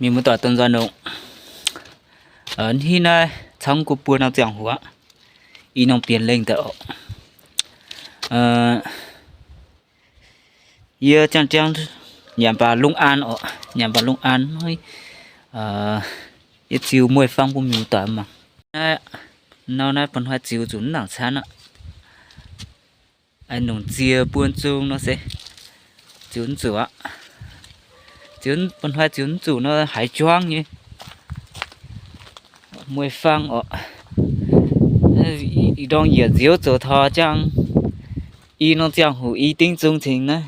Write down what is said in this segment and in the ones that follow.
Mienh muoz-doic, dongh nzoih nongc, hitv naaiv camv gu buo norm ziangh hoc, i norm bienx lengh daaih oc. Yie ziangh ziangh nyanc baac lungh an oc, nyanc baac lungh an, yie ziux mueiz-fang bun mienh muoz-doic mangc. Naaiv, nor naaiv mba'hnoi ziux zuqc mv nangc camv aqv. Nongc ziex buon zung nor se ziux mv zuqc aqv. Mba'hnoi ziux mv zuqc nor haiz juangv nyei mueiz-fang oc. Ih ndorm yietc nziouv zoux taux ziangh i norm ziangh hoc i dingv zung cingx naaiv.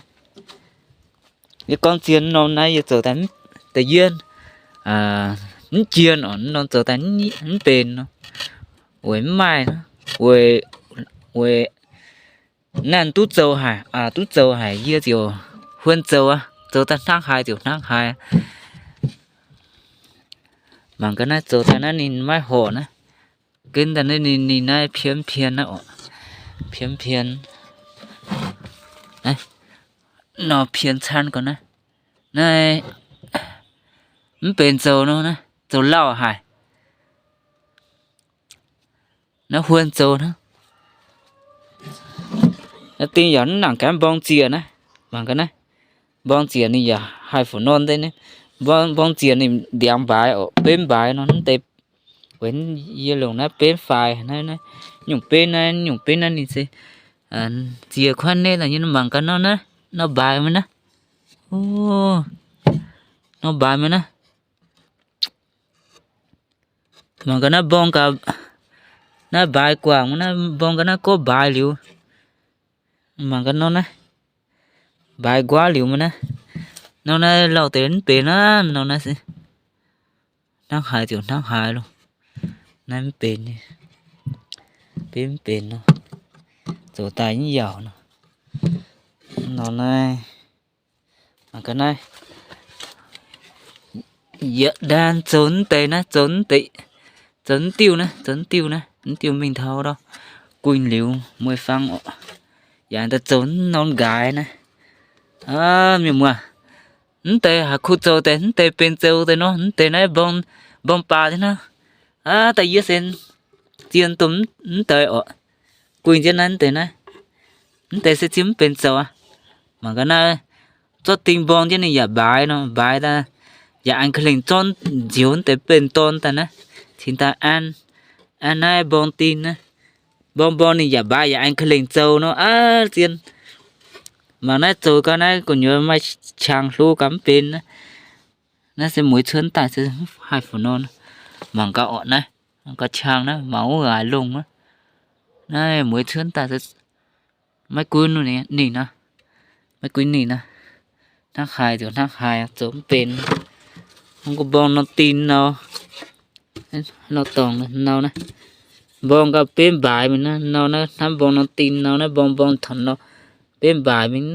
Yie gorngv zien norm naaiv yie zoux daaih da'yietv mv jien oc, norm zoux daaih mv benx nor, weic mv maaih, weic, weic naaiv duqv zoux haic, duqv zoux haic yie ziouc huon zoux aqv, zoux daaih hnangv haaix ziouc hnangv haaix. Mangc gaax naaiv zoux daaih naaiv ninh maiv horc naaiv. Gen daaih naaiv ninh, ninh naaiv pien pien naaiv oc. Pien pien. Nor pien camv gau naaiv. Naaiv mv benx zoux nor naaiv, zoux lauh haic. Naaiv huon zoux hnangv. Naaiv dingh yaac mv nangc gaanv mborng ziec naaiv. Mangc gaax naaiv. Mborng ziec ninh yaac haih fu norm deix naaiv. Mborng ziec ninh ndiangx mbaaix oc, benv mbaaix nor mv deix. Weic yie longc naaiv benv faix naaiv, nyungc benv naaiv, nyungc benv naaiv ninh se ziec kuaaiv netv nyei. Mangc gaax nor naaiv, nor mbaaix mingh naaiv. Nor mbaaix mingh naaiv. Mangc gaax naaiv mborng gaax, naaiv mbaaix guangc naaiv, mborng gaax naaiv gorngv mbaaix liuz. Mangc gaax nor naaiv, mbaaix nquaav liuz mingh naaiv. Nor naaiv lauh deix mv benx naaiv, nor naaiv se hnangv haaix ziouc hnangv haaix loh. Naaiv mv benx, benv mv benx nor, zoux daaih mv yauc nor. Nor naaiv, mangc gaax naaiv, yietc ndaan zoux mv deix naaiv, zoux mv deix, zoux mv diuh naaiv, zoux mv diuh naaiv, mv diuh mingh taux ndau guinh liuz mueiz-fang oc. Yaac daaih zoux norm nqaaix naaiv. Mienh muoz, mv deix haiz kuh zoux deix, mv deix benx zoux deix nor, mv deix naaiv mborng, mborng baac jienv naaiv. Aav, daaih yie se zien domh mv deix oc. Guinh jienv naaiv mv deix naaiv. Mv deix se zien mv benx zoux aqv. Mangc gaax naaiv, zorqv ding mborng jienv ninh yaac mbaaix nor, mbaaix daaih yaac aengx ka'lengh zorqv nzioux mv deix benx dorn daaih naaiv, cingx daaih an, an naaiv mborng ding naaiv. Mborng mborng ninh yaac mbaaix yaac aengx ka'lengh zoux nor, aav, zien. Mangc naaiv zoux gau naaiv gu'nyuoz maaih qangx hlo gaax mv benx naaiv. Naaiv se mueiz cuotv daaih se haih fu nor. Mangc gaax orqc naaiv, gauh qangx naaiv, mangc wuov aaix longh wuov. Naaiv mueiz cuotv daaih se maiv gunv ninh nor, maiv gunv ninh nor. Hnangv haaix ziouc hnangv haaix, zoux mv benx. Mv gunv mborng norm ding nor, nor dorngx nor naaiv, mborng gauh benv mbaaix mingh naaiv, nor naaiv hnamv mborng norm ding nor naaiv, mborng mborng taux nor benv mbaaix mingh.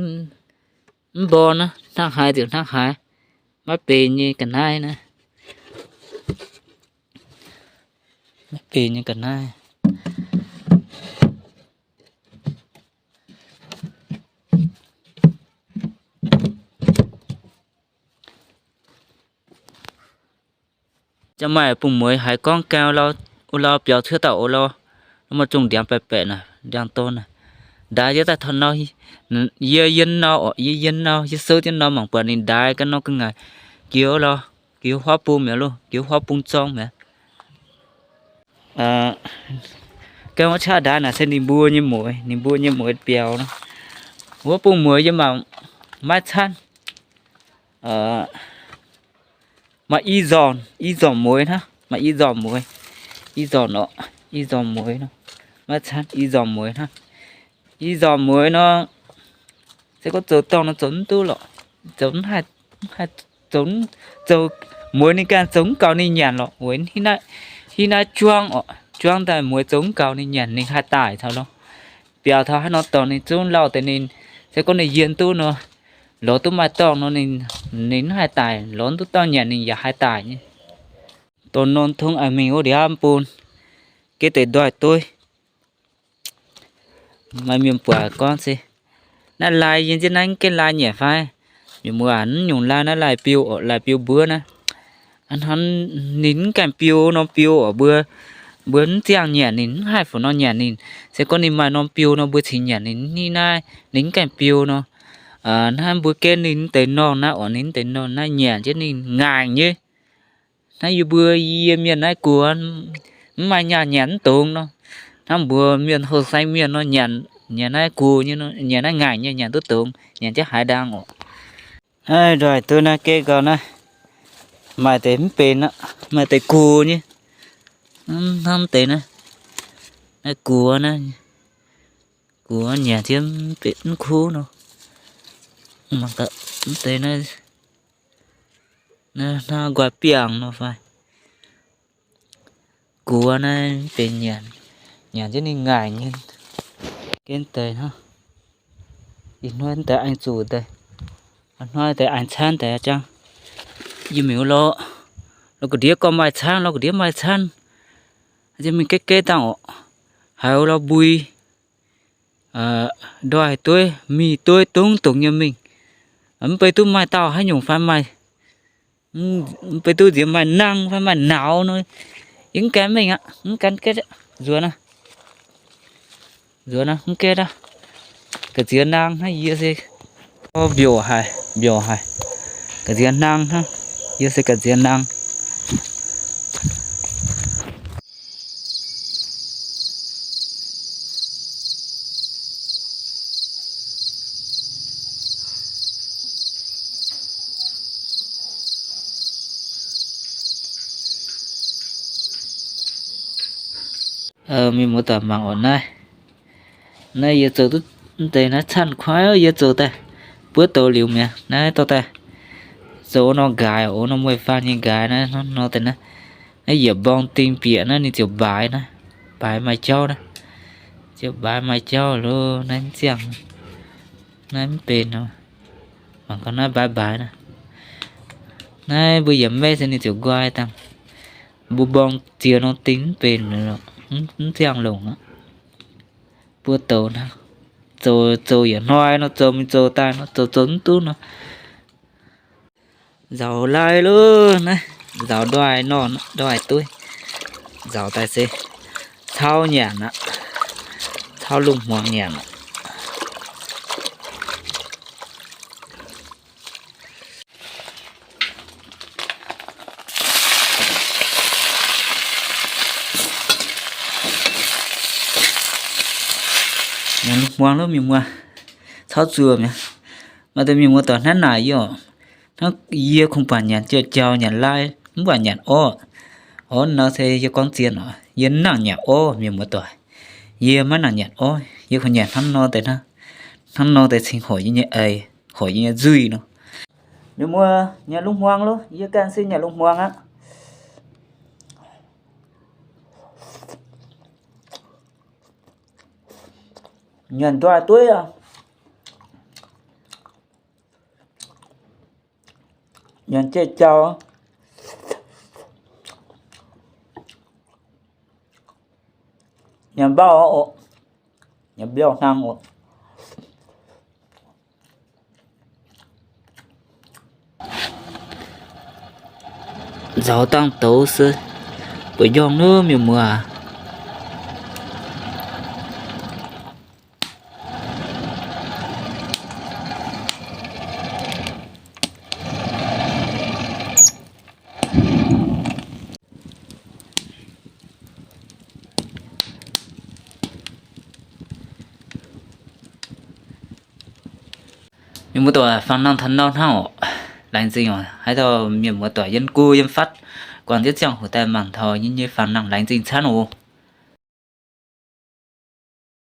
Mv mborng naaiv, hnangv haaix ziouc hnangv haaix. Maiv benx nyei ga'naaiv naaiv. Maiv benx nyei ga'naaiv. Jaa maaih bung mueiz haiz gorngv gaengh wuov lauh biaux cuotv dauh wuov lauh, mv maaih zungh ndiangx baeqc baeqc naaic, ndiangx dorn naaic. Ndaix yie daaih taux nor, yie yiem nor orqc, yie yiem nor, yie souv jienv nor mangc buatc ninh ndaix ga'naaiv nor ga'ngaaic, jiex wuov lauh, jiex huaav bung mi'aqv loh, jiex huaav bung zorng mi'aqv. Gaengh wuov qaqv ndaix naaic se ninh mbuo nyei mueiz, ninh mbuo nyei mueiz biaux nor. Wuov bung mueiz yie mangc maiv camv. Maaih i nzormc, i nzormc mueiz hnangv, maaih i nzormc mueiz, i nzormc orqc, i nzormc mueiz nor, maiv camv, i nzormc mueiz hnangv. I nzormc mueiz nor, se gorngv zoux dorngh nor zoux mv duqv lorqc, zoux mv haih, mv haih zoux, zoux mueiz ninh ganh zoux mv gaux ninh nyanc lorqc. Weic hiv naaiv juangv orqc, juangv daaih mueiz zoux mv gaux ninh nyanc ninh haih daic taux lorqc. Biaux taux haaix nor dorngx ninh zungv lauh deix ninh, se gorngv ninh yiem duqv nor, lorz duqv maaih dorngh nor ninh, ninh mv haih daic, lorz mv duqv dorngh nyanc ninh yaac haih daic nyei. Dorh norm tong a'mingh wuov ndiangx bun, geh deix ndoih dueiv. Maaih mienh buatc gorngv se, naaiv lai yie nziev naaiv gengh lai nyaic fai? Mienh muoz aac, mv nyungc lai naaiv lai biu orqc, lai biu mbuov naaiv. Hnangv ninh mv gaengh biou nor biou oc, mbuo, mbuo mv ziangh nyanc ninh, mv haih fuc nor nyanc ninh. Se gorngv ninh maaih norm biou nor mbuo cingx nyanc ninh. Ninh naaiv ninh mv gaengh biou nor, hnangv mbuo gen ninh mv deix norm naaiv oc, ninh mv deix norm naaiv nyanc jienv ninh ngaengc nyei. Hnangv yie mbuo, yie mienh naaiv guoqv mv maaih nyaanh nyanc mv dungx nor. Hnangv mbuo mienh houh saeng mienh nor nyanc, nyanc naaiv guoqv nyei, nyanc naaiv ngaengc nyei nyanc duqv dungx, nyanc jienv haaix ndaang oc. Naaiv ndoih duqv naaiv geh gau naaiv, maaih deix mv benx aqv, maaih deix guoqv nyei. Hnangv deix naaiv, naaiv guoqv naaiv, guoqv nyanc jienv mv benx mv kuv nor. Mv deix naaiv, naaiv nquaah biangh nor fai. Guoqv naaiv mv benx nyanc, nyanc jienv ninh ngaengc nyei. Gen deix hnangv, ih hnoi deix aengx zuqc deix, hnoi deix aengx camv deix jangv. Yie mingh wuov lorqc, lorqc ga'ndiev gorngv maaih camv, lorqc ga'ndiev maaih camv. Yie mingh geh geh dangh oc, haiz wuov lorqc mbui, ndoih dueiv, mingh dueiv dungx dungx nyei mingh. Mv bei duqv maaih dauh haaix nyungc fai maaih, mv bei duqv nziex maaih nangh fai maaih nauz nor, yie mv gan mingh aqv, mv gan geh, nzuonx aqv. Nzuonx aqv, mv geh aqv. Ga'nziex nangh hnangv yie se, mbiouc haic, mbiouc haic. Ga'nziex nangh hnangv, yie se ga'nziex nangh. Mienh muoz-doic mangc oc, naaiv, naaiv yie zoux duqv deix naaiv camv kuaaiv, yie zoux daaih buov douz liuz mi'aqv. Naaiv dorh daaih zoux nor nqaaix, oc, nor mueiz-faang nyei nqaaix naaiv, nor deix naaiv. Naaiv yietc mborng ding bieqc naaiv ninh ziouc mbaaix naaiv, mbaaix maaih jauv naaiv. Ziouc mbaaix maaih jauv loh, naaiv mv ziangh, naaiv mv benx nor. Mangc gaax naaiv mbaaix mbaaix naaiv. Naaiv mbuo yietc meiv se ninh ziouc nqoi dangh. Mbuo mborng ziex norm ding mv benx, mv ziangh longc aqv. Buov douz naaiv, zoux, zoux yietc hnoi nor, zoux mingh zoux daaih nor, zoux zoux mv duqv nor. Nzauz lai loh naaiv, nzauz ndoih nor, ndoih dueiv. Nzauz daaih se cauv nyanc aqv, cauv lungh hmuangx nyanc aqv. Nyanc lungh hmuangx loh mienh muoz, cauv zuoqc mi'aqv. Maaih deix mienh muoz-doic hnangv naaic yie oc. Hnangv yie kungx buatc nyanc jauv-jauv nyanc lai, mv baac nyanc orv. Orv nor se yie gorngv zien oc, yie nangc nyanc orv mienh muoz-doic. Yie maiv nangc nyanc orv, yie kungx nyanc hnangv nor deix hnangv. Hnangv nor deix cingx hoic yie nyei eix, hoic yie nyei nzuih nor. Mienh muoz, nyanc lungh hmuangx loh, yie ganh se nyanc lungh hmuangx aqv. Nyanc ndoih dueiv aqv. Nyanc jauv-jauv, nyanc mbaauh oc, nyanc mbiauh hnangv oc. Nzauz dangh douz se bueix njorngh loh mienh muoz aac. Mienh muoz-doic, faang nangh taux nor hnangv oc. Laengz zingh oc. Haaix dauh mienh muoz-doic yiem go yiem fatv guangc jienv ziangh hoc daaih mangc taux yie nyei faang nangh, laengz zingh camv oc.